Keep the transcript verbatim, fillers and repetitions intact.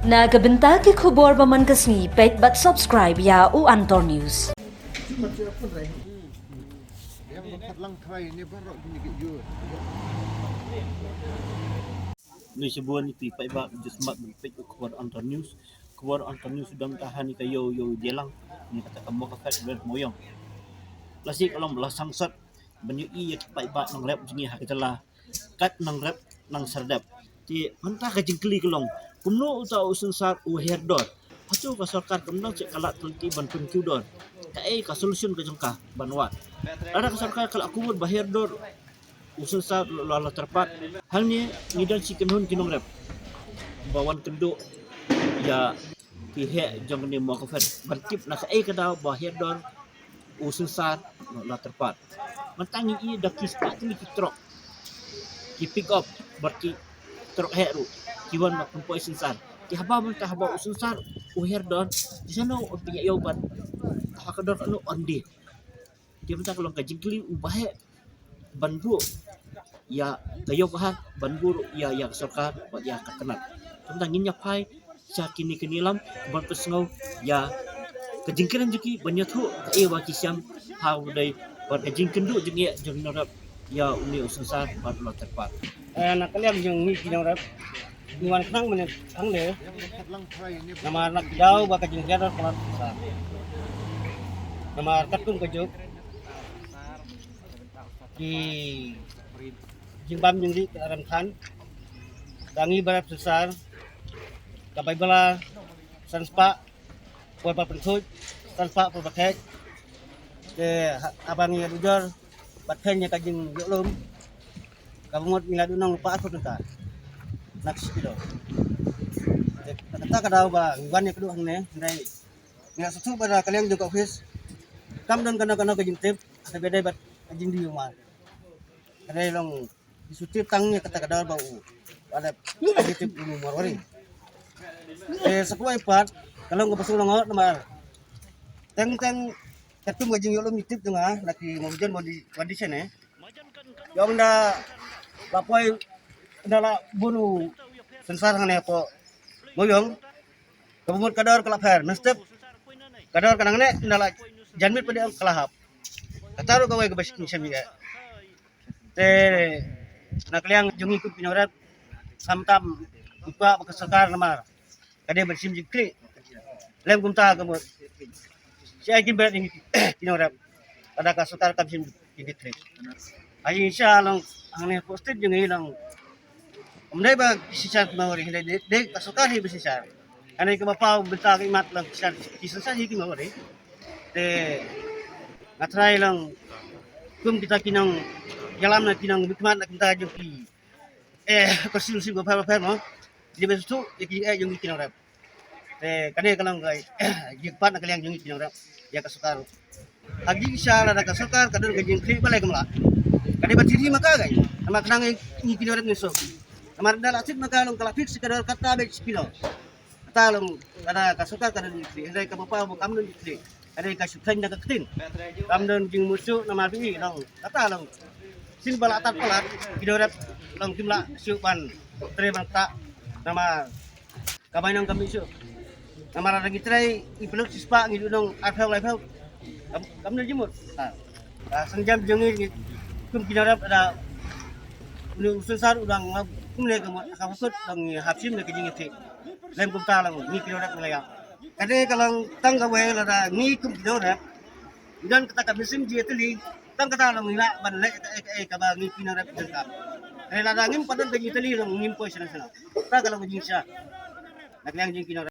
Na ka bynta ki khubor ba man ka sngi, peit bad subscribe ïa u Antor News. Ni shibun ïa phi paidbah, just mat ban peit u khubor Antor News. Khubor Antor News u dang tahan ïa ka ïew ïew ïa lang. Ni kata ka Mawkyrwat West Mawiong. La sik ka long ba la sangsot ban ïohi ïa ki paidbah nongrep jong ngi ha ka jylla. Kat nongrep nongsardep. Te mynta ka jingkylli ka long, kumno uta u synsar u her dor? Hato ka sorkar kam don shuh ka lad ka lynti ban pynkiew dor? Kaei ka solution ka jong ka ban wad? Lada ka sorkar ka la kut ba her dor u synsar, la, la tyrpad. Hangne ngi don shi kynhun ki nongrep ba wan kynduh ïa ki heh jong kane Mawkyrwat ban tip na kaei ka daw ba her dor u synsar la tyrpad. Mynta ngi i da ki spah tylli ki trok, ki pick up bad ki trok heh ruh ki wan ban pynpoi synsar. Te haba mynta haba u synsar u her dor, te shano un pynïaid ïew bad ha ka dor kano un die? Te mynta ka long ka jingkylli uba heh ban buh ïa ka ïew ka hat, ban buh ruh ïa, ïa ka sorkar bad ïa ka tnat. Te mynta ngin ïa phai sha kine ki nongïalam ban pynsngew ïa ka jingkren jong ki ban ïathuh kaei ba ki shem ha u dei bad ka jingkynduh jingeh jong ki nongrep ïa une u synsar bad u la tyrpad. Eh, na ka liang jong ngi ki nongrep, ngi wan khnang mynne tang de. Namar na ki daw ba ka jingher dor ka la tisa. Namar katkum ka juk ki jingbam jingdih ka la rem than. Ka ngi ba rep synsar, ka bai bala san spah por ba pynthuh, san spah por ba theh. Te ha-, haba ngi ïa dujor bad pynïa ka jingïohlum, kaba mut ngi la duh nong lypa arphew tyngka na ka shi kilo. Te kata ka daw ba ngi wan ïa ka duh hangne, hynrei ngi la sngewthuh ba da ka liang jong ka office kam don kano kano ka jingtip, kata ba dei bad ka jingdih u mar. Ka dei long ki shu tip tang ïa kata ka dor ba u, ba dei ka jingtip u Marwari. Te sa kawei pat ka long kaba sngewlyngngoh namar teng teng katkum ka jingïohlum jingtip jong nga na ki Mawiong body, body shane. Ïa ong da la poi, da la bun u synsar hangne hapoh Mawiong. Kaba mut ka dor ka la pher, mynstep ka dor ka nangne, da la jan miet pat de ong ka la hap. Kata ruh kawei kaba shisha ïa. Te na ka liang jong ngi kum ki nongrep, khamtam ngi kwah ba ka sorkar namar ka dei ban shim jingkyrkieh. Lem kumta ka mut, shaei kim bret ïa ngi ki nongrep lada ka sorkar kam shim jingkyrkieh? Ha ïing sha long hangne posted jong ngi long, ym dei ba ki synshar ki Marwari, dei, dei, dei ka sorkar hi ba synshar. Hangne kaba paw bynta ka imat long ki synshar, ki synshar hi ki Marwari. Te nga trai long kum kita ki nongïalam na ki nongmihkhmat na kita jong ki, eh, constituency bapher bapher mo. Dei ban sngewthuh ïa ki jingeh jong ngi ki nongrep. Te kane ka long ka jingpat na ka liang jong ngi ki nongrep ïa ka sorkar. Ha jingshisha lada ka sorkar ka don ka jingkyrkieh balei kam lah? Ka dei ban thied hi ma ka, guys. Namar khnang ngi ki nongrep ngin suk. Namar da la thied ma ka long ka la fix ka dor kata beit shi kilo. Kata long lada ka sorkar ka don jingkyrkieh, hynrei kaba paw ba kam don jingkyrkieh. Ka dei ka shu khlaiñ da ka ktien. Kam don jingmut shuh namar phi i long kata long. Shisien ba la tad palat ki nongrep long kim lah shuh ban trei ban ktah namar ka bainong kam mih shuh. Namar lada ngi trei i pynlut shispah ngi duh nong arphew laiphew. Kam, kam don jingmut. Ha. Ka seng jam jong ngi kum ki nongrep da une u synsar u dang ngam kumne ka mut ka kut dang ngi hap shim ne ka jingïathied. Lem kumta long ngi ki nongrep ngi la ïap. Ka dei ka long tang kawei lada ngi kum ki nongrep ngi don kata ka mynsiem jingïatylli, tang kata long ngi lah ban leh kaei kaei kaba ngi ki nongrep ngi donkam. Hynrei lada ngim pat don ka jingïatylli long ngim poi shano shano. Kata ka long ka jingshisha na ka liang jong ngi ki nongrep.